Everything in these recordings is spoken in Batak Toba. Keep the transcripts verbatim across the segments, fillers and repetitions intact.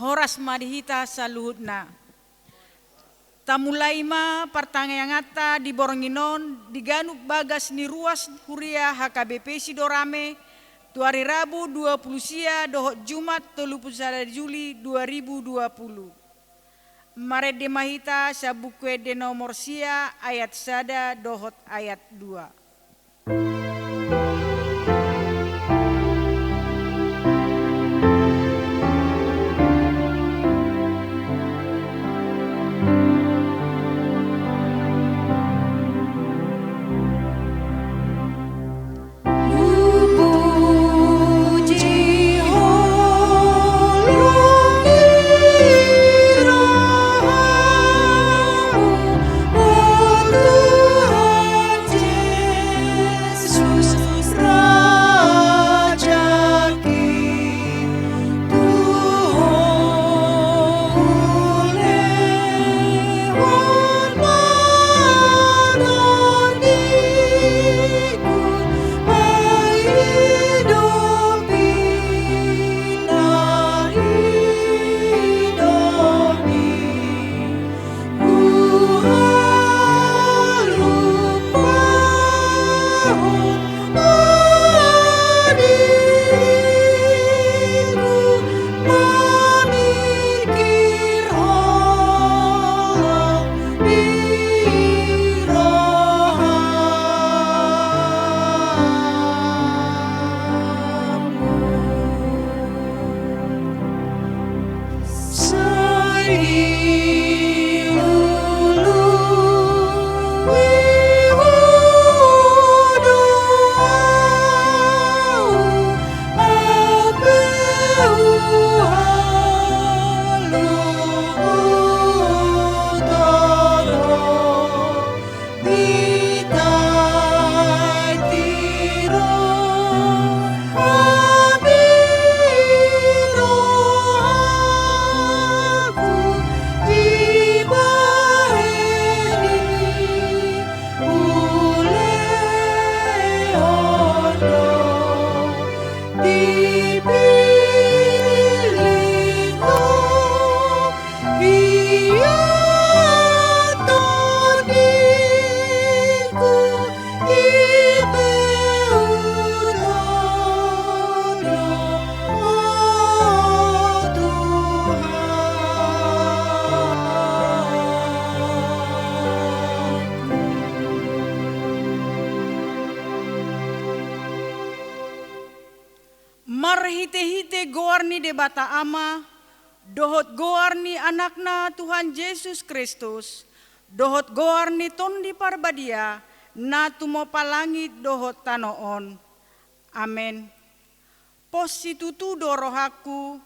Horas ma di hita saluhutna. Tamulai ma partangianganta di borngin on di ganup bagas ni ruas huria H K B P Sidorame, tu ari Rabu dua pulu sia dohot Jumat tolu pulu sada Juli dua ribu dua pulu. Marende ma hita sian Buku Ende nomor sia ayat sada dohot ayat dua. Marhitehite goar ni Debata Ama, dohot goar ni Anakna Tuhan Jesus Kristus, dohot goar ni Tondi Parbadia, na tumompa langit dohot tano on. Amen. Pos situtu do rohangku,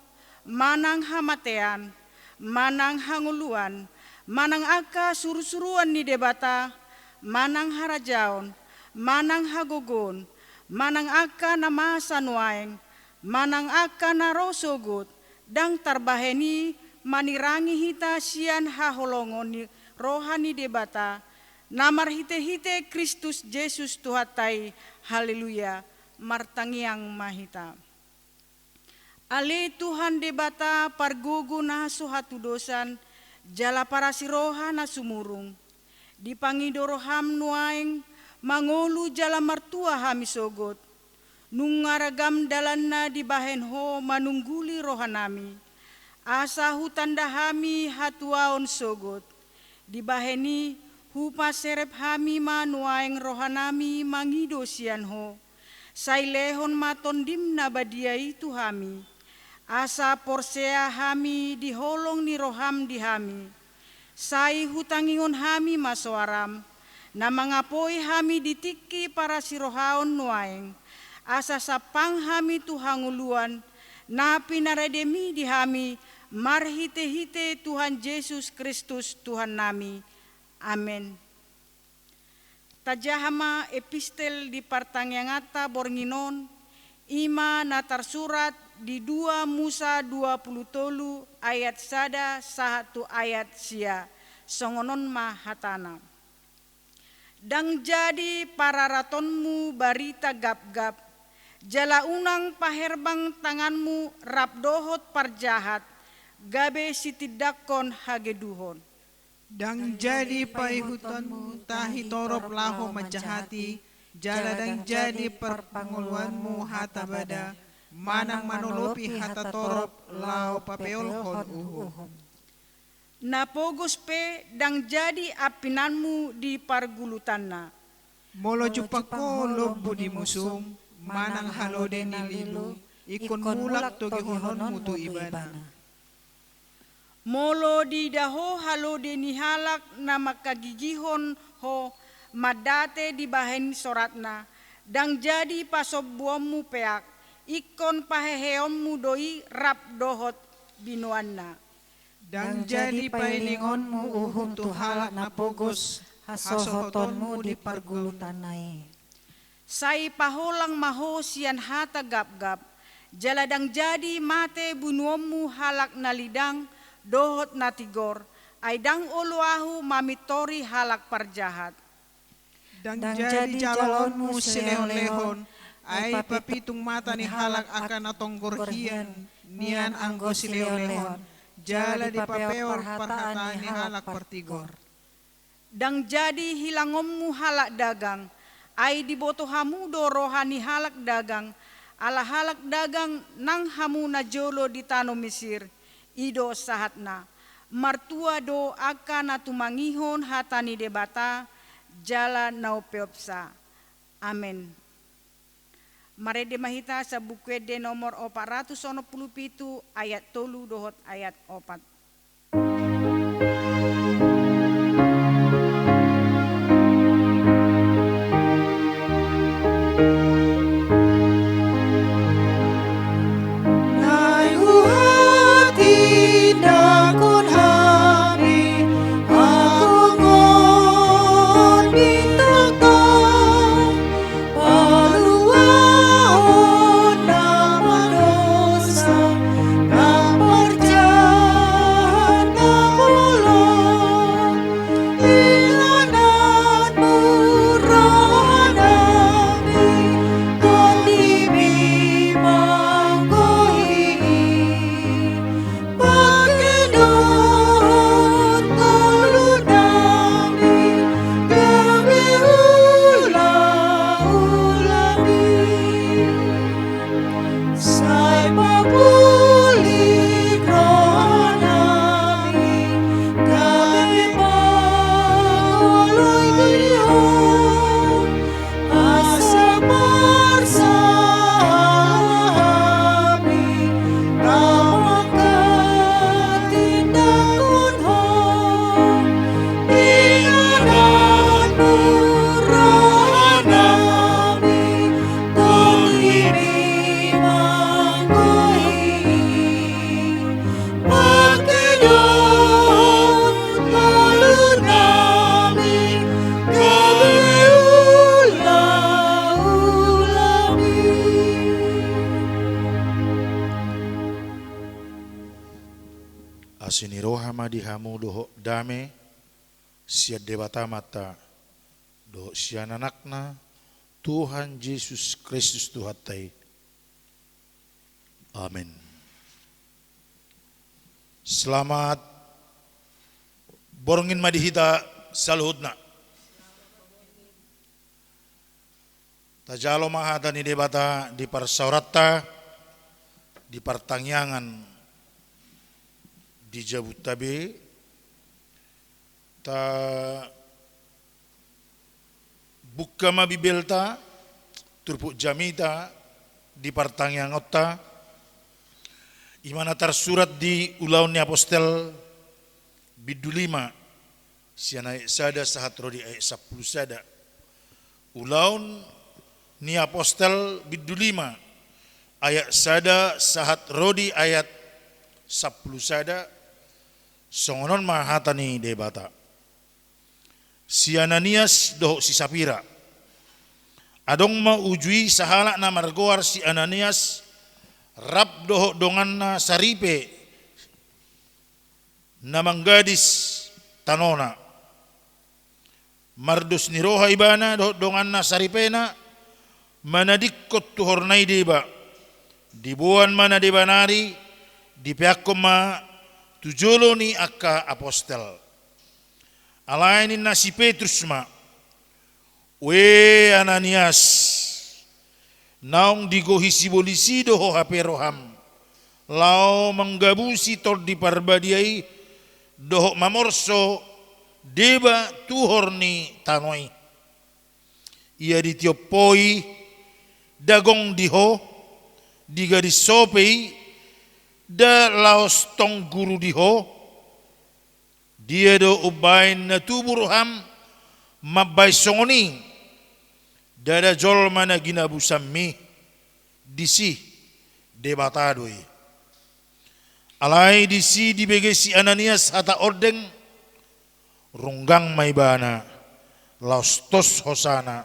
manang hamatean, manang hangoluan, manang angka surusuruan ni Debata, manang harajaon, manang hagogoon, manang angka na masa nuaeng, manang angka na ro sogot, ndang tarbahen i manirangi hita sian haholongon ni roha ni Debata, na marhitehite Kristus Jesus Tuhanta i. Haleluya. Martangiang ma hita. Ale Tuhan Debata pargogo na so hatudosan, jala parasiroha na sumurung. Dipangido roham nuaeng mangolu jala martua hami sogot. Nunga ragam dalanna dibahen ho manungguli rohanami. Asa hutanda hami hatuaon sogot. Dibahen i, hupaserep hami ma nuaeng rohanami mangido sian ho. Sai lehon ma Tondim na badia i tu hami. Asa porsea hami di holong ni roham di hami. Sai hutangihon hami ma soaram, na mangapoi hami di tingki parasirohaon nuaeng. Asa sampang hami tu hangoluan, na pinaredemi di hami, marhitehite Tuhan Jesus Kristus Tuhannami. Amen. Tajaha ma epistel di partangianganta borngin on, i ma na tarsurat di dua Musa dua pulu tolu ayat sada sahat tu ayat sia, songon on ma hatana. Ndang jadi pararatonmu barita gapgap, jala unang paherbang tanganmu rap dohot parjahat, gabe sitindangkon hageduhon. Ndang jadi paihuthonmu tahi torop laho manjahati, jala ndang jadi parpangoluanmu hata bada, manang manolopi hata torop laho papeolhon uhum. Na pogos pe ndang jadi ampinanmu di pargulutanna. Molo jumpang ho lombu ni musum, manang halode ni lilu, ingkon mulak togihononmu tu ibana. Molo diida ho halode ni halak na mangkagigihon ho mandate dibahen soratna, ndang jadi pasombuonmu peak, ingkon paheheonmu do i rap dohot binoanna. Ndang jadi pailingonmu uhum tu halak na pogos hasohotonmu di pargulutanna i. Sai paholang ma ho sian hata gapgap, jala ndang jadi mate bunuonmu halak na lidang dohot na tigor, ai ndang olo ahu mamintori halak parjahat. Ndang jadi jaloonmu silehonlehon, ai papitung mata ni halak angka na tonggor hian nian anggo silehonlehon, jala dipapeol parhataan ni halak partigor. Ndang jadi hilangonmu halak dagang, ai diboto hamu do roha ni halak dagang, ala halak dagang nang hamu najolo di tano Misir, i do sahatna. Martua do angka na tumangihon hata ni Debata, jala na umpeopsa. Amen. Marende ma hita sian Buku Ende nomor opat ratus onom pulu pitu, ayat tolu dohot ayat opat. Asi ni roha ma di hamu dohot dame, sian Debata Amanta dohot sian Anakna, Tuhan Jesus Kristus Tuhanta i. Amen. Selamat borngin ma di hita saluhutna. Tajalo ma hata ni Debata di parsaoranta, di partangiangan di jabunta be, ta bukka ma Bibelta, turpuk jamita di partangiangonta, i ma na tarsurat di Ulaon ni Apostel, bindu lima, sian ayat sada sahat ro di ayat sampulu sada. Ulaon ni Apostel, bindu lima, ayat sada sahat ro di ayat sampulu sada, songon on ma hata ni Debata. Si Ananias dohot si Sapira. Adong ma uju i sahalak na margoar si Ananias, rap dohot donganna saripe na manggadis tanona. Mardos ni roha ibana dohot donganna saripena, manadingkon tuhorna i deba. Diboan ma na deba nari, dipeakkon ma tu jolo ni angka apostel. Alai ninna si Petrus ma: "Ue Ananias, naung digohi sibolis i do ho hape roham, laho manggabusi Tondi Parbadia i, dohot mamorso deba tuhor ni tano i. Ia ditiop ho i, nda gong di ho, di gadis sope i, nda laos tong guru di ho. Dia do umbaen na tubu roham mambaen songon i? Ndada jolma na ginabusanmi disi, Debata do i." Alai disi dibege si Ananias hata ondeng, runggang ma ibana, laos tos hosana.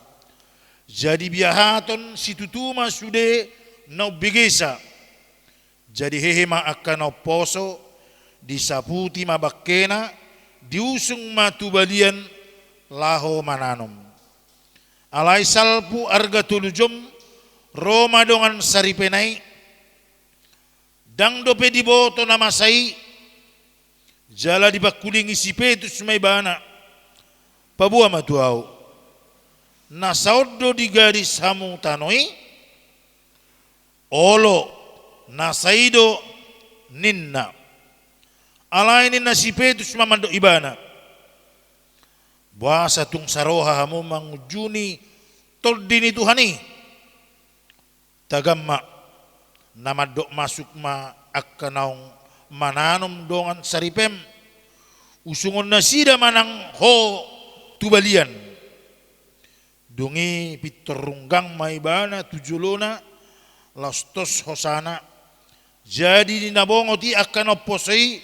Jadi biahaton situtu ma sude na umbegesa. Jadi hehe ma angka na umposo, disaputi ma bangkena, diusung ma tu balian laho mananom. Alai salpu arga tolu jom, ro ma dongan saripena i, ndang dope diboto na masa i, jala dipangkulingi si Petrus ma ibana: "Paboa ma tu ahu, nasa on do digadis hamu tano i?" "Olo, nasa i do," ninna. Alai ninna si Petrus ma mandok ibana: "Boasa tung saroha hamu mangunjuni Tondi ni Tuhan i? Tagam ma, na mandok masuk ma angka naung mananom dongan saripem, usungon nasida ma nang ho tu balian." Dung i pintor runggang ma ibana tu jolona, laos tos hosana. Jadi di na bongot i angka na umposo i,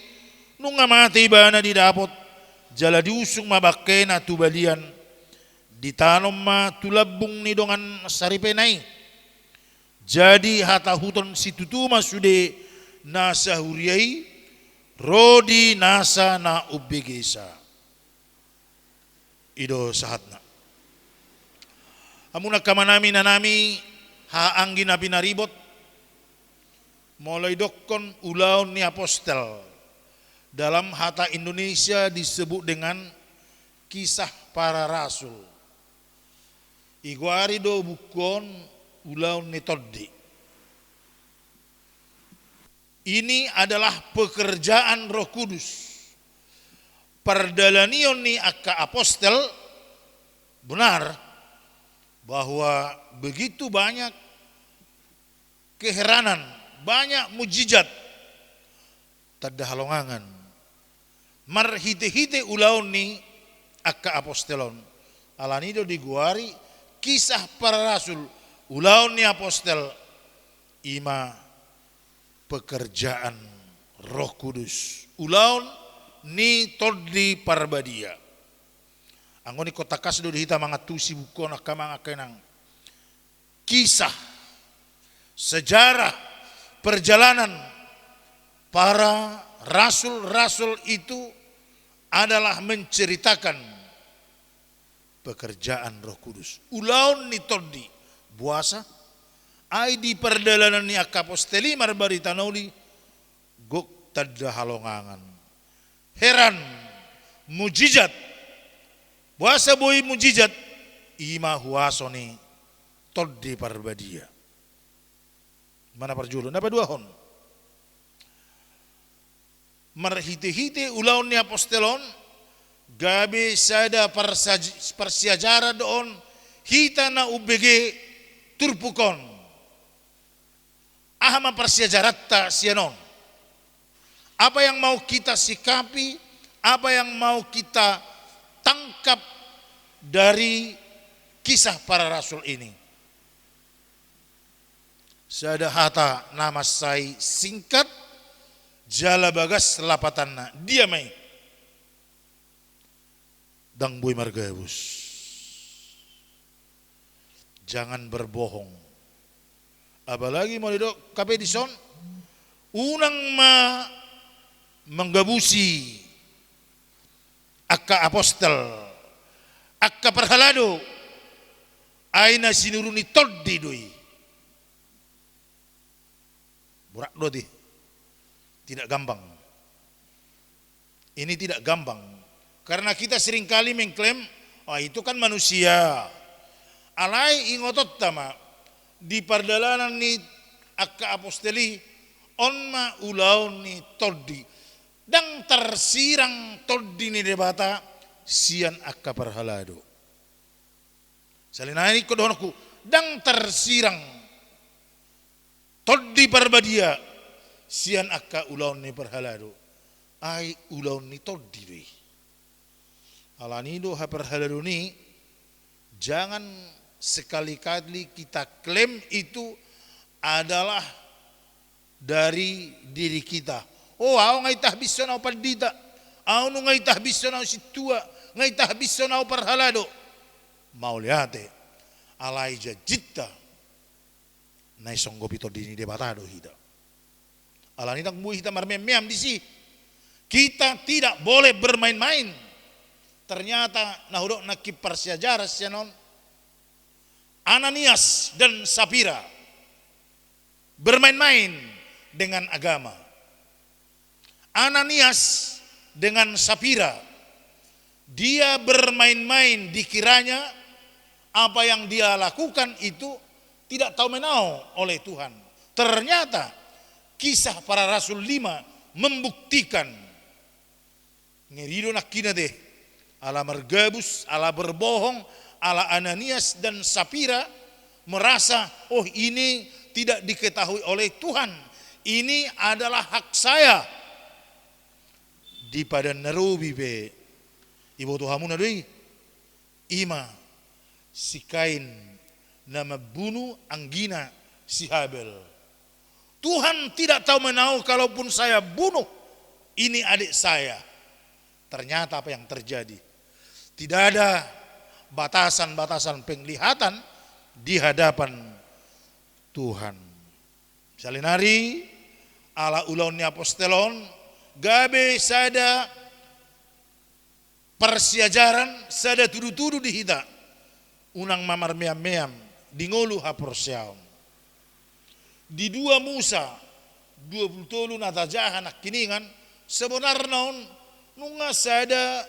nunga mate ibana didapot, jala diusung ma bangkena tu balian, ditanom ma tu lambung ni dongan saripena i. Jadi hatahuton situtu ma sude nasa huria i ro di nasa na umbegesa. I do sahatna. Hamu angka amanami, inanami, haha anggi na pinaribot, molo didokkon ulaon ni apostel, dalam hata Indonesia disebut dengan kisah para rasul. Digoari do buku on Ulaon ni Tondi. Ini adalah pekerjaan Roh Kudus. Pardalanion ni angka apostel, benar bahwa begitu banyak keheranan, banyak mujizat, tanda halongangan, marhitehite ulaon ni angka apostel on. Alani do digoari kisah para rasul, ulaon ni apostel, ima pekerjaan Roh Kudus, ulaon ni Tondi Parbadia. Anggo ingkon tangkas do di hita mangantusi buku on, angka amang, angka inang, kisah, sejarah perjalanan para rasul-rasul itu adalah menceritakan pekerjaan Roh Kudus. Ulaon ni Tondi, boasa? Ai di pardalanan ni angka apostel i marbarita na uli, gok tanda halongangan, heran, mujizat. Boasa boi mujizat? Ima huaso ni Tondi Parbadia. Ima na parjolo. Na paduahon, marhitehite ulaon ni apostel on, gabe sada parsaj-, parsiajaran do on hita na umbege turpuk on. Aha ma parsiajaranta sian on? Apa yang mau kita sikapi, apa yang mau kita tangkap dari kisah para rasul ini? Sada hata na mansai singkat jala bagas lapatanna, dia ma i? Ndang boi margabus. Jangan berbohong. Apalagi molo didok hape dison, unang ma manggabusi angka apostel, angka parhalado, ai na sinuru ni Tondi do i. Borat do ate. Tidak gampang. Ini tidak gampang. Karena kita seringkali mengklaim, "Ah, itu kan manusia." Alai ingotonta ma, di pardalanan ni angka apostel i, on ma ulaon ni tondi. Ndang tarsirang tondi ni Debata sian angka parhalado. Sahali nai ingkon dohononku, ndang tarsirang Tondi Parbadia sian angka ulaon ni parhalado. Ai ulaon ni tondi do i. Alani do haparhaladon i, jangan sekali-kali kita klaim itu adalah dari diri kita. Oh, au nga itahbishon au pandita. Au nunga itahbishon au sintua. Nga itahbishon au parhalado. Mauliate. Alai janjinta na disonggopi Tondi ni Debata do hita. Alani ndang boi hita marmeam-meam disi. Kita tidak boleh bermain-main. Ternyata na hudok nangkin parsiajaran sian on, Ananias dan Safira bermain-main dengan agama. Ananias dengan Safira, dia bermain-main, dikiranya apa yang dia lakukan itu tidak tahu menau oleh Tuhan. Ternyata Kisah Para Rasul lima membuktikan. Ngeri do nangkin ate. Ala margabus, ala berbohong, ala Ananias dan Safira merasa, "Oh, ini tidak diketahui oleh Tuhan. Ini adalah hak saya." Di Padan na Robi pe, iboto hamuna do i. Ima si Kain na mambunuh anggina si Habel. Tuhan tidak tahu menau kalaupun saya bunuh ini adik saya. Ternyata apa yang terjadi? Tidak ada batasan-batasan penglihatan di hadapan Tuhan. Sahali nari, ala ulaon ni apostel on, gabe sada parsiajaran, sada tudu-tudu di hita. Unang ma marmeam-meam di ngolu haporseaon. Di dua Musa dua pulu tolu na tajaha nangkiningan, sebenarna on nunga sada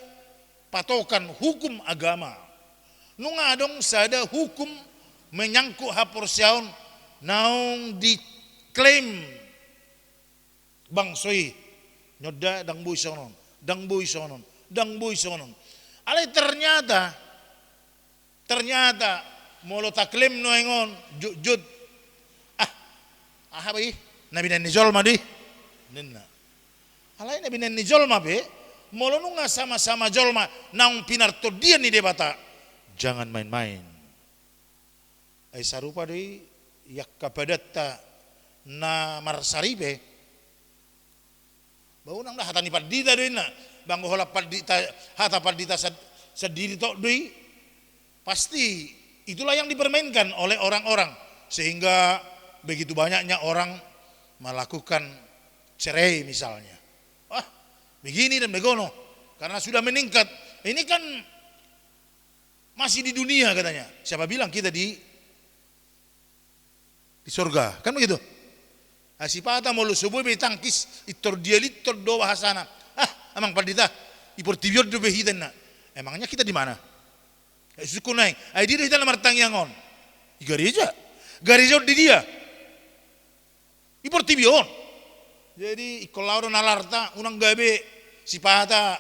patokan hukum agama. Nunga adong sada hukum menyangkut haporseaon naung diklaim bangso i. Nyonda ndang boi songon on, ndang boi songon on, ndang boi songon on. Alai ternyata, ternyata molo taklaim nuaeng on, jotjot. Ah, aha be i? Na binaen ni jolma do i, ninna. Alai na binaen ni jolma pe, molo nunga sama-sama jolma naung pinartondian ni Debata, jangan main-main. Ai sarupa do i angka padanta na marsaripe. Ba unang da hata ni pandita do inna. Ba anggo holan pandita, hata pandita sad-, sandiri tok do i. Pasti itulah yang dipermainkan oleh orang-orang. Sehingga begitu banyaknya orang melakukan cerai misalnya. Wah, begini dan begono. Karena sudah meningkat. Ini kan masih di dunia katanya. Siapa bilang kita di, di sorga? Kan begitu. Ah, sipata molo so boi be tangkis, intor dia lintor do bahasana. Ah, amang pandita, i portibi on do be hita inna. Emangnya kita di mana? Eh, suku naik. Ai dia do hita na martangiang on? I gareja. Gareja on di dia. I portibi on. Jadi ingkon laho do nalarta, unang gabe sipata.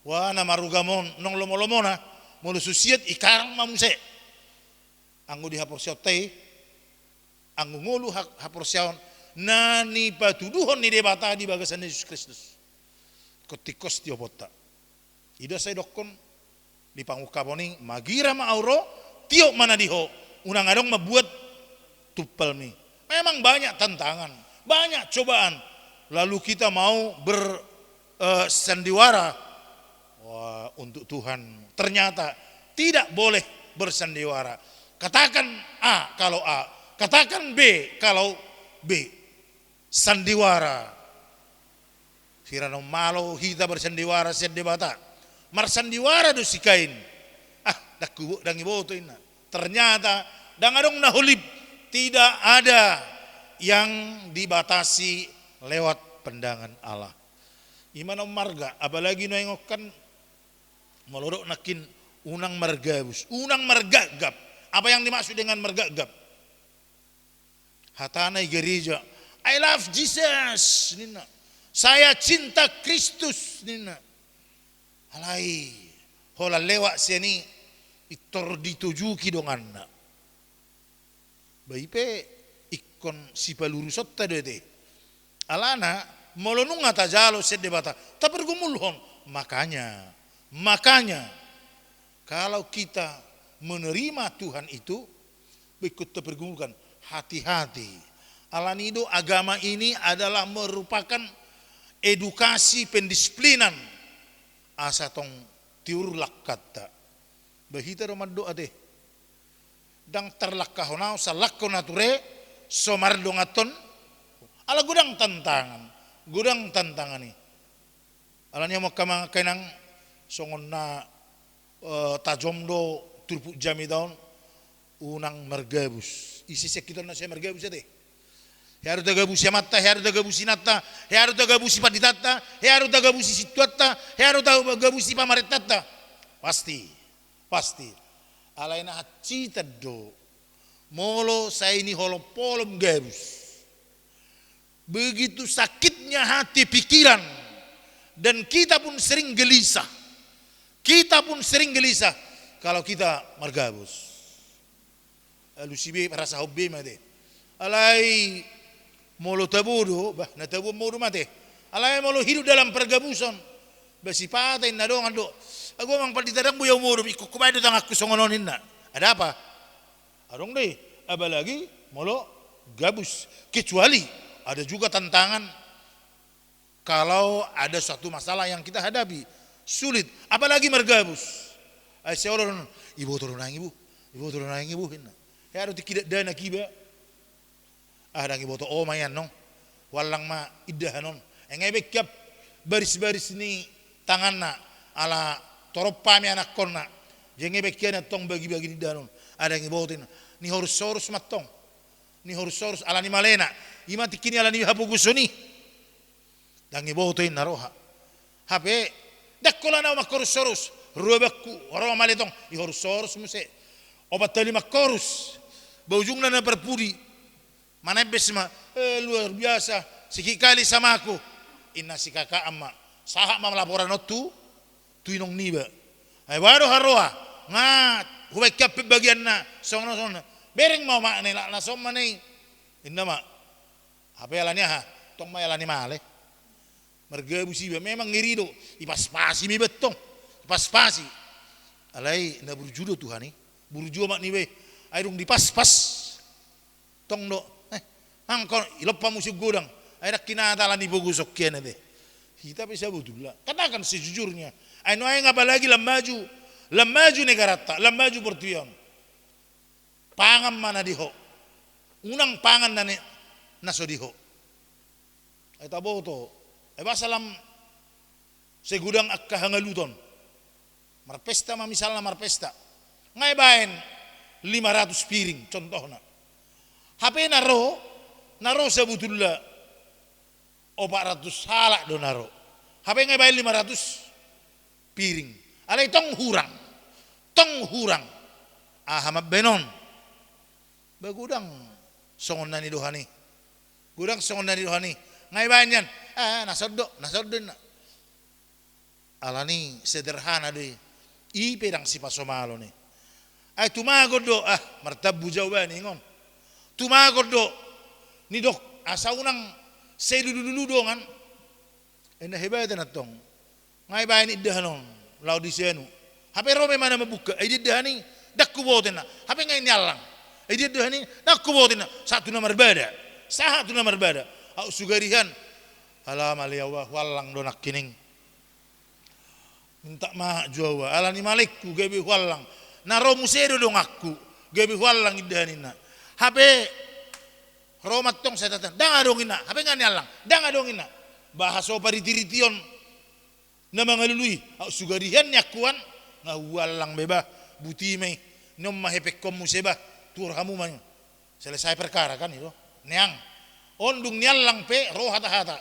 Wah, na marugam on, nang lomo-lomona, molo so siat ikarang ma muse. Anggo di haporseaonta i, anggo ngolu ha-, haporseaon na nipatuduhon ni Debata di bagasan Jesus Kristus. Ingkon tingkos tioponta. I do asa didokkon di pangungkapon i, magira ma au ro, tiop ma na di ho, unang adong mambuat tumpalmi. Memang banyak tantangan, banyak cobaan. Lalu kita mau ber-, eh, sandiwara, wah, untuk Tuhan. Ternyata tidak boleh bersandiwara. Katakan A kalau A, katakan B kalau B. Sandiwara. Sira na malo hita bersandiwara sian Debata. Marsandiwara do si Kain. Ah, ndang hubo-, ndang iboto inna. Ternyata ndang adong na holip. Tidak ada yang dibatasi lewat pandangan Allah. Ima na ummarga, apalagi nuaeng on kan, molo dok nangkin unang margabus, unang margapgap. Apa yang dimaksud dengan margapgap? Hatana i gereja, "I love Jesus," ninna. "Saya cinta Kristus," ninna. Alai holan lewat sian i, pintor ditojuki donganna. Ba i pe ingkon sipalurusonta do ate. Alana, molo nunga tajalo sian Debata, tapergumulhon. Makanya, makanya, kalau kita menerima Tuhan itu, ba ingkon tapergumulkan, hati-hati. Alani do agama ini adalah merupakan edukasi pendisiplinan. Asa tong tiur langkanta. Ba hita do mandok ate. Ndang tarlangkahon ahu, salangkahon ahu ture, so mardonganhon. Ala godang tantangan, godang tantangan i. Alani i hamu angka amang angka inang, songon na, eh, tajom do turpuk jamita on, unang margabus. Ise sian hita on na sai margabus ate? Hea do tagabusi amanta, hea do tagabusi inanta, hea do tagabusi panditanta, hea do tagabusi sintuanta, hea do tagabusi pamarentanta. Pasti, pasti. Alai na hansitan do molo sai niholomholom gabus. Begitu sakitnya hati, pikiran, dan kita pun sering gelisah. Kita pun sering gelisah kalau kita margabus. Alusi be, rasahon be ma ate. Alai molo tabo do, bah, na tabo modom ate. Alai molo hidup dalam pergabusan, bah, sipata inna dongan do, "Agu amang pandita, ndang boi ahu modom, ingkon hubaen do tanganku songon on," inna. Ada apa? Adong do i, apalagi molo gabus. Kecuali ada juga tantangan kalau ada suatu masalah yang kita hadapi, sulit, apalagi margabus. Ai sai olo do, "Iboto do nuaeng i, Bu, iboto do nuaeng i, Bu," inna. Hea do tingki dakdanak iba. "Ah, ndang iboto, ho ma i annon. Huallang ma indahan on." Ai nga ibaen hian baris-baris ni tanganna, ala torop hami anakkonna. Jadi nga ibaen hian antong bagi-bagi ni indahan on. "Ah, ndang iboto," inna. "Nihorus-horus ma antong. Nihorus-horus, alani malena. Ima tingki ni alani hapogoson i. Ndang iboto," inna roha. "Hape ndang holan ahu manghorus-horus. Ro abangku, ro male tong, ihorus-horus muse. Opat hali manghorus. Ba ujungna na parpudi. Manembes ma, eh, luar biasa. Sikit kali samaku," inna si kakaan ma. Sahat ma laporan on tu, tu inong niba. "Ai boha do haroa? Nga hubaen hian pe bagianna songon on, songon on." "Bereng ma omakna i, na songon on ma i," inna ma. Hape alani aha? Tong ma i alani male. Margabus iba, memang ngeri do. Ipaspasi ma iba tong. Ipaspasi. Alai na burju do Tuhan i. Burju omak niba i. Ai dung dipaspas, tong do, eh, angkon, ilompa muse godang. Ai ndang hinata alani pogoson hian ate. Hita pe sabotulna, katakan sejujurnya. Ai nuaeng apalagi lam maju, lam maju negaranta, lam maju portibi on. Pangan ma na di ho. Unang pangan na ni, na so di ho. Ai taboto. Ai boasa lam sai godang angka hangaluton. Marpesta ma misalna, marpesta. Nga ibaen lima ratus piring, contohna. Hape na ro, na ro sabotulna opat ratus halak do na ro. Hape nga ibaen lima ratus piring. Alai tong hurang. Tong hurang. Aha mambaen on? Ba godang songon na nidohan i. Godang songon na nidohan i. Nga ibaen hian, "Ah, na son do, na son do," inna. Alani sederhana do i. I pe ndang sipasomalon i. Ai tumagon do, ah, martambu jawaban i ngon. Tumagon do. Nidok, asa unang sai lulu-lulu dongan. Ai na hebatan antong. Nga ibaen indahan on, laho di sianu. Hape ro ma imana mambuka, ai di indahan i, "Ndang huboto," inna. Hape nga i niallang. Ai di indahan i, "Ndang huboto," inna. Sahat tu na marbada. Sahat tu na marbada. Aut sugari hian. Ala male au ba, huallang do nangkining. Minta maaf jo au ba. Alani malengku, gabe huallang. Na ro muse do donganku, gabe huallang indahan i, inna. Hape ro ma antong sai tatan. "Ndang adong," inna. Hape nga niallang. "Ndang adong," inna. Bahaso pariti-rition na mangalului. Aut sugari hian niangkuan, nga huallang be ba. Buti ma i. Nion ma hepengkon muse ba. Tuor hamu ma i. Selesai perkara kan i do. Neang. On dung niallang pe ro hata-hata.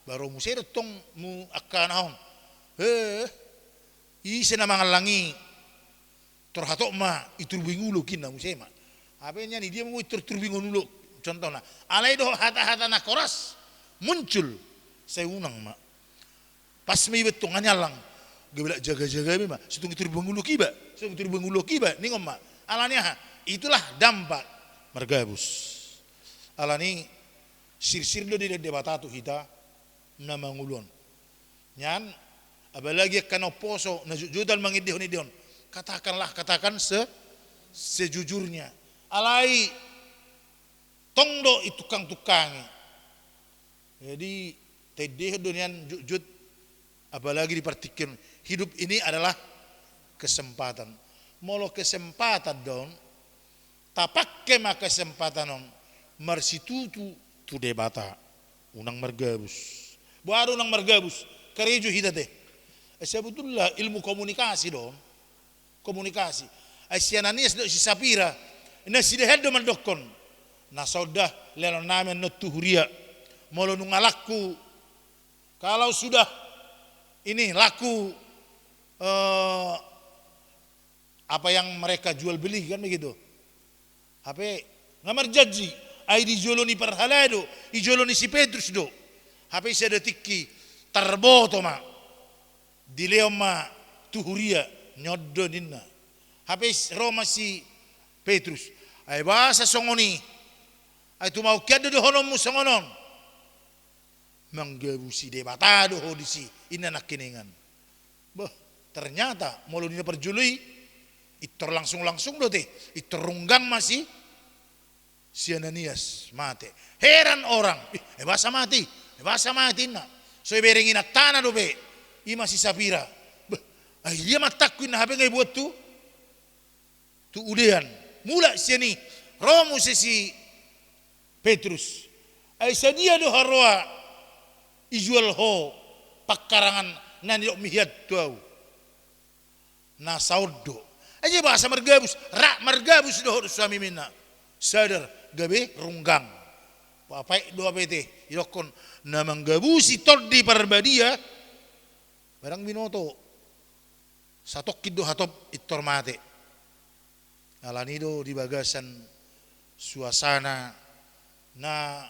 Baru muse do tong mu angka na on. Eh, ise na mangallang i? Tor hatop ma i turbu i nguluk inna muse ma. Hape nian i dia ma i tor turbu i nguluk. Contohna. Alai dohot hata-hata na koras muncul. Sai unang ma. Pas ma iba tong nga niallang. Gabe lak jaga-jaga be ma. Situng i turbu i nguluk iba. Situng i turbu i nguluk iba. Ningon ma. Alani aha? Itulah dampak margabus. Alani sirsir do dilean Debata tu hita na mangolu on. Nian, apalagi angka na umposo, na jotjotan mangendehon-endehon. Katakanlah, katakan se-, sejujurnya. Alai, tong do i tungkang-tungkangi. Jadi, taendehon do nian jotjot, apalagi di partingkian. Hidup ini adalah kesempatan. Molo kesempatan do on, tapangke ma kesempatan on marsitutu tu Debata. Unang margabus. Boha do unang margabus? Karejo hita te. Eh, sebetulna ilmu komunikasi do on. Komunikasi. Ai si Ananias dohot si Sapira, na sidehan do mandokkon. Na songon dia lehonon nami annon tu huria. Molo nunga laku, kalau sudah ini laku, eh, apa yang mereka jual beli, kan begitu. Hape, nga marjanji, ai di jolo ni parhalado, di jolo ni si Petrus do. Hape sada tingki, tarboto ma. Dilehon ma tu huria, nyondo ninna. Hape ro ma si Petrus. Ai boasa songon i. Ai tumangkian do dohononmu songon on. Manggabusi Debata do ho disi, inna nangkiningan. Bah, ternyata, molo di na parjolo i, intor langsung-langsung do te, intor runggang ma si, si Ananias, mate. Heran orang, "Ih, eh, boasa mate, eh, boasa mate," inna. So ibereng inantana dope, i ma si Sapira. Bah, ai dia ma antangku inna hape nga ibuat tu tu udean. Mulak sian i, ro muse si Petrus. Ai sadia do haroa ijual ho pangkarangan na nidok mihian tu ahu? Na saon do. Ai dia boasa margabus, rap margabus do ho dohot suamimu inna. Sadar, gabe runggang. Papaik do hape te, idokkon na manggabusi Tondi Parbadia, barang binoto. Satongkin do hatop intor mate. Alani do di bagasan suasana na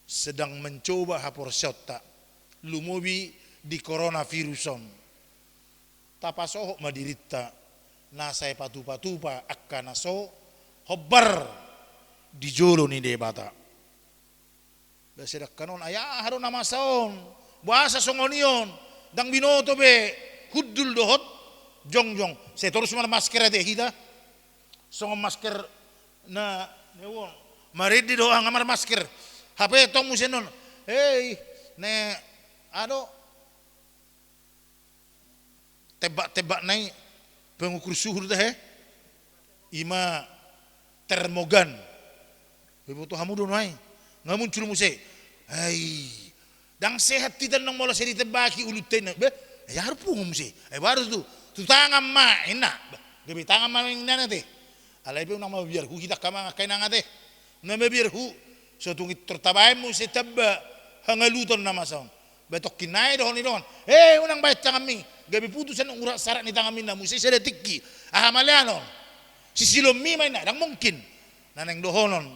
sedang mencoba haporseaonta, lumobi di coronavirus on. Tapasohot ma dirinta, na sai patupatupa angka na so hombar di jolo ni Debata. Bah, sedangkan on, ai aha do na masa on? Boasa songon i on? Ndang binoto be hundul dohot jongjong. Sai torus marmasker ate hita. Songon masker na, na on. Marende do aha nga marmasker. Hape tong muse on. Hei, ne, aha do? Tembak-tembak na i pengukur suhu do tahe. I ma termogan. Iboto hamu do nuaeng. Nga muncul muse. Ai. Ndang sehat hita nang molo sai ditembaki ulunta inna. Bah, ai aha do pungu muse. Ai baru tu. Tu tangan ma inna. Bah, gabe tangan ma inna na te. Alai pe unang mabiar hu hita angka amang angka inang ate. Na mabiar hu, so tung intor tabaen muse tamba hangaluton na masa on. Bah, tongkin nai do ho nidok on. Eh, unang baen tanganmi. Gabe putus annon urat sarat ni tanganmi inna muse sada tingki. Aha ma lehonon? Sisilonmi ma inna, ndang mungkin. Na naeng dohonon.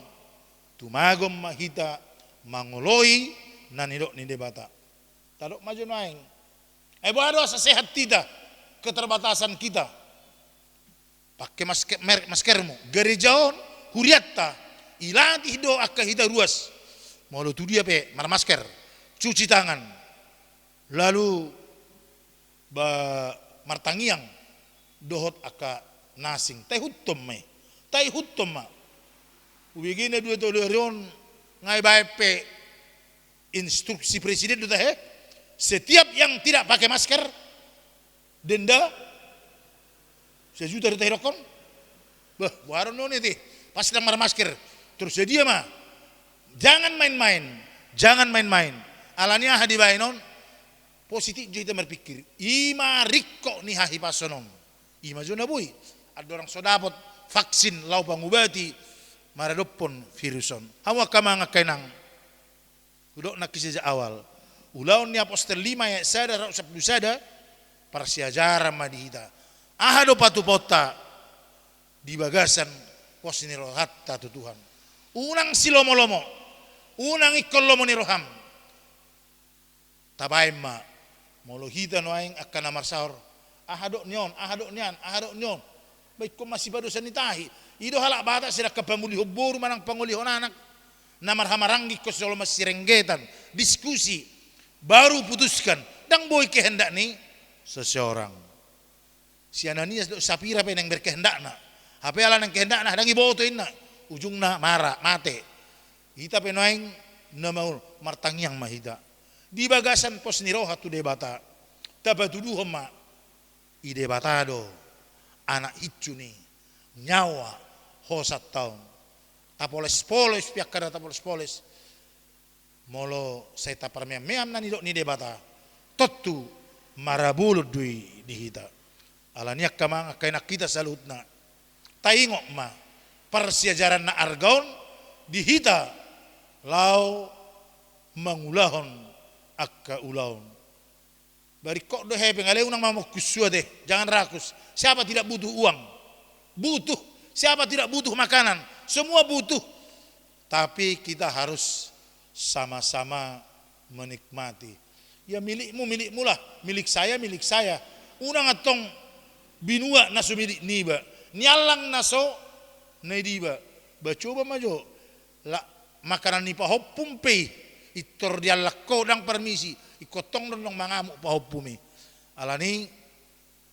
Tumagon ma hita mangoloi na nidok ni Debata. Tadok ma jo nuaeng. Ai boha do asa sehat hita, keterbatasan kita. Pake maske-, mer-, maskermu. Gareja on, hurianta, ilatih do angka hita ruas. Molo tu dia pe, marmasker, cuci tangan. Lalu, ba-, martangiang, dohot angka na asing. Taihuthon ma i. Taihuthon ma. Ubege na dua tolu ari on, nga ibaen pe instruksi presiden do tahe. Setiap yang tidak pakai masker, denda sejuta do tahe dokkon. Bah, boha do on ate. Pas ndang marmasker. Terus sadia ma. Jangan main-main. Jangan main-main. Alani aha dibaen on? Positif jo hita marpikir. I ma ringkot ni hahipason on. I ma jo na boi. Andorang so dapot vaksin laho pangubati maradophon virus on. Hamu angka amang angka inang. Hudok nangkin sejak awal. Ulaon ni Apostel lima ayat sada rap sampulu sada, parsiajaran ma di hita. Aha do patupaonta di bagasan pos ni rohanta tu Tuhan? Unang silomolomo, unang ingkon lomo ni roham. Tabaen ma, molo hita nuaeng angka na marsaor, aha dok ni on, aha dok ni an, aha dok ni on. Ba ingkon masipadosa ni tahi. I do halak Batak sai dangka pangolihon boru manang pangolihon anak. Na marhamaranggi ingkon solo masirenggetan, diskusi, baru putuskan. Ndang boi kehendak ni seseorang. Si Ananias dohot Sapira pe naeng berkehendakna. Hape ala naeng kehendakna, ndang diboto inna. Ujungna mara, mate. Hita pe nuaeng na mau martangiang ma hita. Di bagasan pos ni roha tu Debata. Tapatuduhon ma. I Debata do anak hinsu ni nyawa hosanta on. Tapoles-poles pe angka na tapoles-poles. Molo sai taparmeam-meam na nidok ni Debata, tontu marabolon do i di hita. Alani angka amang, angka inang, hita saluhutna, taingot ma parsiajaran na arga on di hita laho mangulahon angka ulaon. Ba ringkot do hepeng, alai unang mamungkus suat, eh, jangan rakus. Siapa tidak butuh uang? Butuh. Siapa tidak butuh makanan? Semua butuh. Tapi kita harus sama-sama menikmati. Ya, milikmu, milikmu lah. Milik saya, milik saya. Unang antong binuat na so milik niba. Niallang na so na i diba. Ba coba ma jo. La, makanan ni pahompum pe i, pintor diallang ho, ndang parmisi, ingkon tong do annon mangamuk pahompum i. Alani,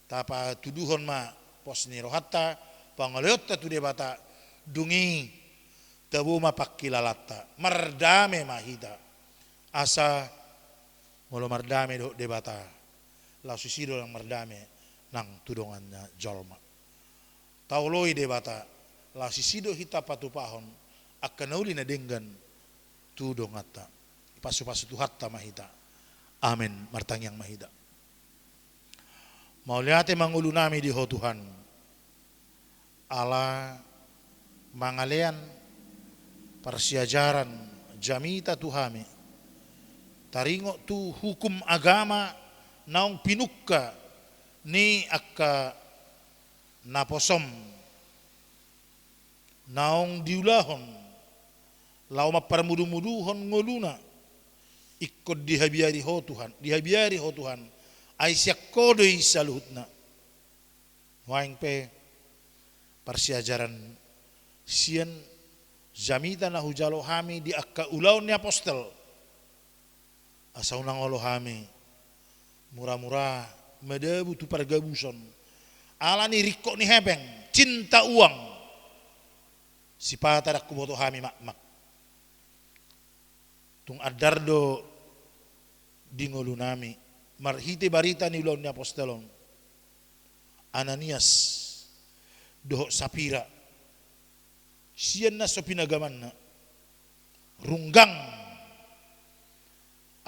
tapatuduhon ma pos ni rohanta, pangoloionta tu Debata, dung i tabo ma pangkilalanta, mardame ma hita. Asa molo mardame dohot Debata, laos disi do nang mardame nang tu donganna jolma. Taoloi Debata, laos disi do hita patupahon angka na uli na denggan tu donganta. Pasu-pasu Tuhanta ma hita. Amen. Martangiang ma hita. Mauliate ma ngolunami di Ho Tuhan, ala mangalean parsiajaran jamita tu hami, taringot tu hukum agama naung pinungka ni angka naposom naung diulahon laho mamparmudu-muduhon ngoluna, ingkon dihabiari Ho Tuhan, dihabiari Ho Tuhan, ai sian Ho do i saluhutna. Nuaeng pe parsiajaran sian jamita na hujalo hami di angka Ulaon ni Apostel. Asa unang olo hami mura-mura madabu tu pargabuson. Alani ringkot ni hepeng, cinta uang. Sipata ndang huboto hami makmak. Tung andar do di ngolunami marhite barita ni Ulaon ni Apostel on. Ananias dohot Sapira, sian na so pinagamanna, runggang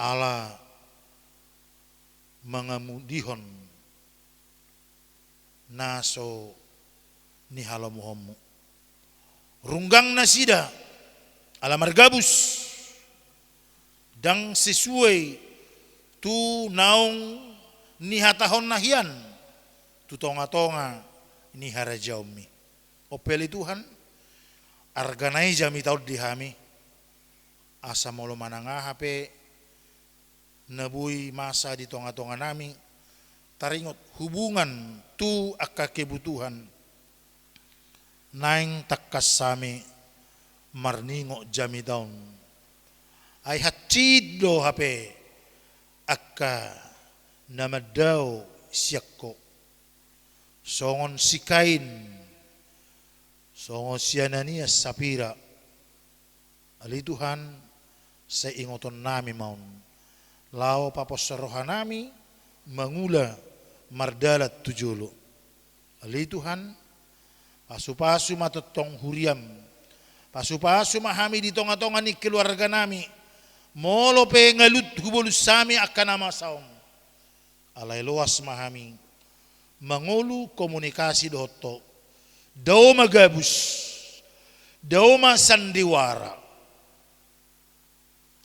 ala mangamudihon na so nihalomohonmu. Runggang nasida ala margabus, ndang sesuai tu naung nihatahonna hian tu tonga-tonga ni harajaonmi. On pe ale Tuhan, arga na i jamita on di hami, asa molo manang aha pe na boi masa di tonga-tonganami, taringot hubungan tu angka kebutuhan, naeng tangkas hami marningot jamita on. Ai hansit do hape angka na mandao sian Ho, songon si Kain, songon si Ananias Sapira. Ale Tuhan, sai ingotonnami ma on, laho paposhon rohanami mangula mardalan tu jolo. Ale Tuhan, pasu-pasu ma tongtong huriam. Pasu-pasu ma hami di tonga-tonga ni keluarganami. Molo pe ngalut hubolus hami angka na masa on, alai loas ma hami mangolu komunikasi dohot Ho. Dao ma gabus, dao ma sandiwara.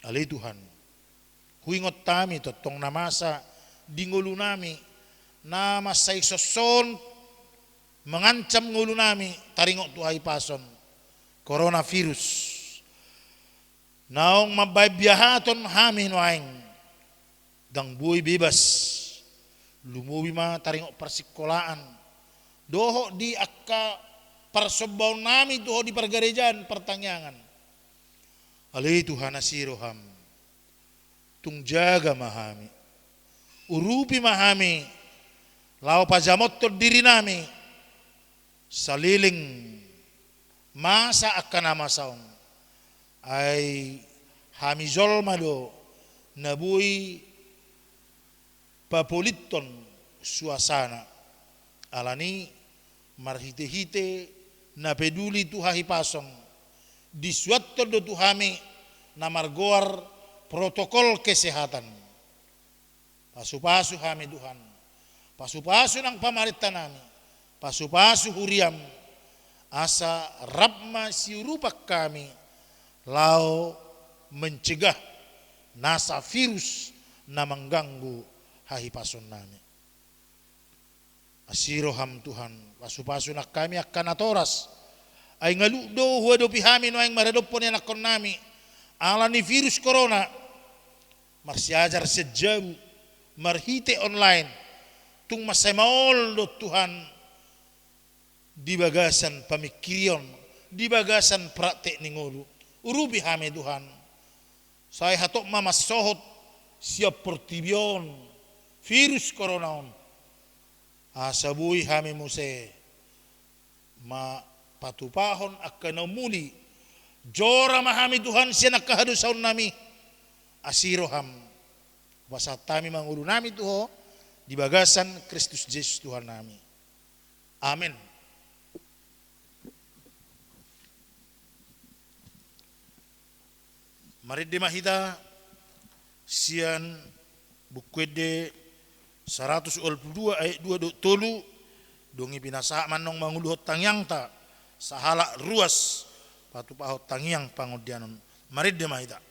Ale Tuhan, huingot hami tongtong na masa di ngolunami, na mansai songon mengancam ngolunami taringot tu hahipason coronavirus. Naung mambahen biahaton hami nuaeng, ndang boi bebas, lumobi ma taringot parsikolaan, dohot di angka parsombaonnami tu Ho di pargarejaan, partangiangan. Ale Tuhan, asi roham, tung jaga ma hami, urupi ma hami, laho pajamothon dirinami saleleng masa angka na masa on. Ai hami jolma do na boi papolithon suasana. Alani marhitehite na peduli tu hahipason, disuanhon do tu hami na margoar protokol kesehatan. Pasupasu hami Tuhan, pasupasu nang pamarentanami, pasupasu huriam, asa rap ma siurupan hami laho mencegah nasa virus na mangganggu hahipasonnami. Asi roham Tuhan, pasupasu nang hami angka natoras. Ai ngaluk do huadopi hami nuaeng maradophon ianakhonnami ala ni virus corona. Marsiajar sian jabu marhite online, tung mansai maol do Tuhan di bagasan pamingkirion, di bagasan praktek ni ngolu. Urupi hami Tuhan, sai hatop ma mansohot sian portibi on virus corona on, asa boi hami muse ma patupahon angka na umuli. Jora ma hami Tuhan sian angka hadosaonnami. Asi roham, hupasahat hami ma ngolunami tu Ho di bagasan Kristus Jesus Tuhannami. Amen. Marende ma hita sian Buku Ende saratus ualu pulu dua ayat dua dohot tolu. Dung i pinasahat ma annon manguluhon tangiangta sahalak ruas patupahon tangiang pangondianon. Marende ma hita.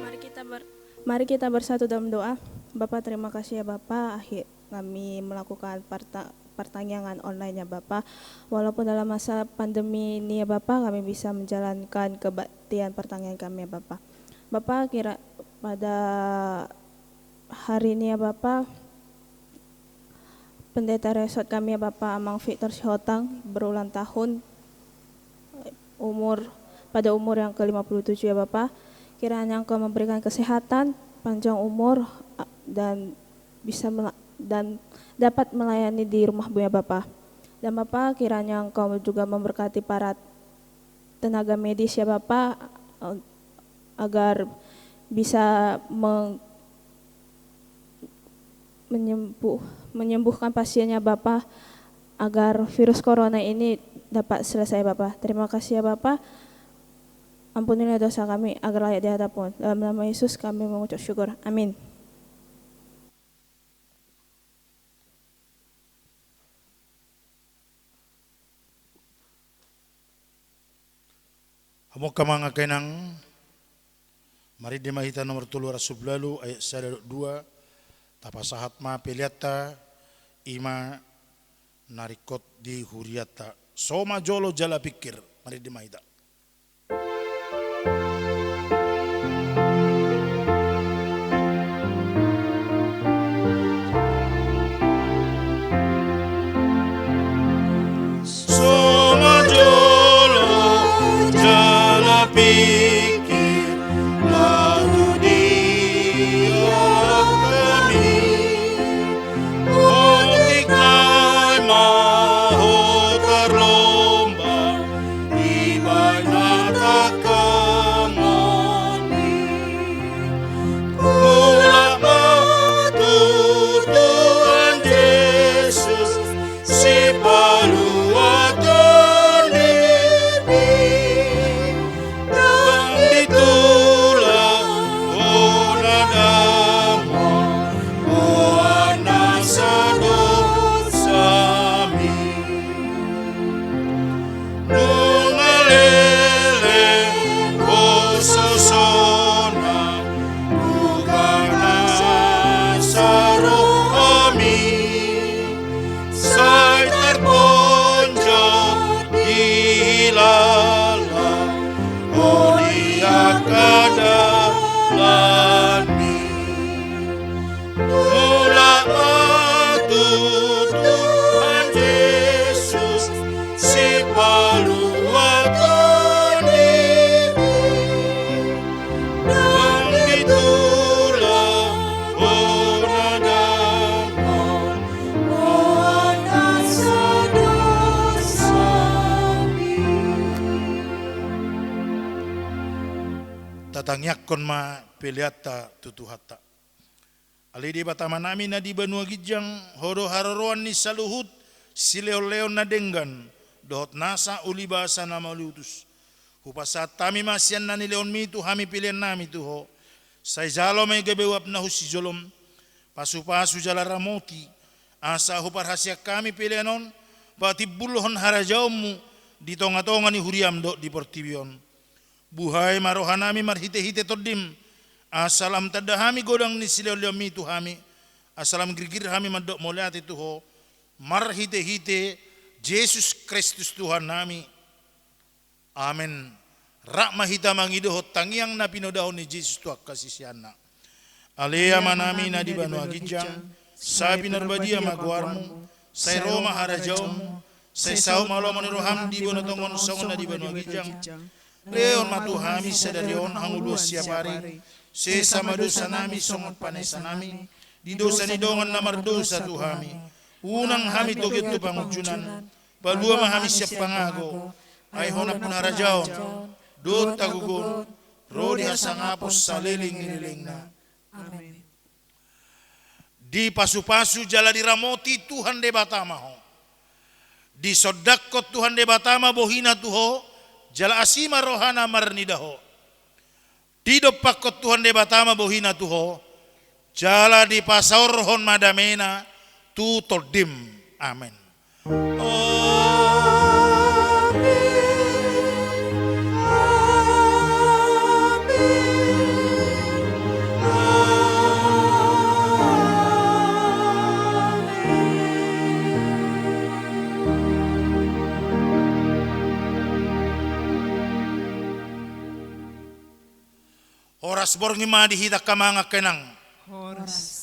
Mari kita ber-, mari kita bersatu dalam doa. Bapa, terima kasih ya Bapa, akhir kami melakukan parta-, partangiangan online ya Bapa. Walaupun dalam masa pandemi ini ya Bapa, kami bisa menjalankan kebaktian partangiangan kami ya Bapa. Bapa, kira pada hari ini ya Bapa, Pendeta Resort kami ya Bapa, Amang Victor Sihotang, berulang tahun, umur, pada umur yang ke lima puluh tujuh ya Bapa. Kiranya Engkau memberikan kesehatan, panjang umur, a-, dan bisa mela-, dan dapat melayani di rumah-Mu ya Bapa. Dan Bapa, kiranya Engkau juga memberkati para tenaga medis ya Bapa, eh, agar bisa meng-, menyembuh-, menyembuhkan pasiennya Bapa, agar virus corona ini dapat selesai, Bapa. Terima kasih ya, Bapa. Ampunilah dosa kami, agar layak di hadapan-Mu. Dalam nama Yesus kami mengucap syukur. Amin. Hamu angka amang, angka inang, marende ma hita nomor tolu ratus ualu ayat sada dohot dua, tapasahat ma peleanta, i ma na ringkot di hurianta. So ma jolo jala pingkir, marende ma hita. So ma jolo jala pingkir, lagu di hami. Otik nai ma ho tarlomba, dibahen na tangkaman i. Mulak ma tu Tuhan Jesus, Sipalua Tondibi. Ndang ditulak ho na damang, boan nasa dosami. Nunga leleng ho sosona, buka nasa rohami. Sai tarponjot di lala, ho di angka dalanmi. Mulak ma tu Tuhan Jesus, Sipalua Tondibi. Ndang ditulak ho na damang, boan nasa dosami. Tatangiangkon ma peleanta tu Tuhanta. Ale Debata Amanami na di banua ginjang, Ho do haroroan ni saluhut silehonlehon na denggan dohot nasa ulibasa na mauliutus. Hupasahat hami ma sian na nilehonmi tu hami peleannami tu Ho. Sai jalo ma i gabe uap na hunsijolom, pasupasu jala ramoti, asa huparhaseang hami pelean on patimbulhon harajaonmu di tongatonga ni huriam dohot di portibi on. Buhai ma rohanami marhitehite Tondim, asa lam tanda hami godang ni silehonlehonmi tu hami, asa lam girgir hami mandok mauliate tu Ho, marhitehite Jesus Kristus Tuhannami. Amen. Rap ma hita mangidohon tangiang na pinodahon ni Jesus tu angka siseanna. Ale Amanami na di banua ginjang, sai pinarbadia ma goarmu, sai ro ma harajaonmu, sai saut ma lomo ni roham di banua tonga on songon na di banua ginjang. Lehon ma tu hami sadari on hangoluan siapari, sesa ma dosanami songon panesanami di dosa ni dongan na mardosa tu hami. Unang hami togihon tu pangunjunan, palua ma hami sian pangago, ai Ho nampuna harajaon dohot hagogoon, ro di hasangapon saleleng ni lelengna. Amen. Dipasupasu jala diramoti Tuhan Debata ma ho. Disondangkon Tuhan Debata ma bohina tu ho, jala asi ma rohana marnida ho. Didompakkon Tuhan Debata ma bohina tu ho, jala dipasaorhon ma damena tu tondim. Amen. Amen. Amen. Amen. Horas borngin ma di hita angka amang, angka inang. Horas.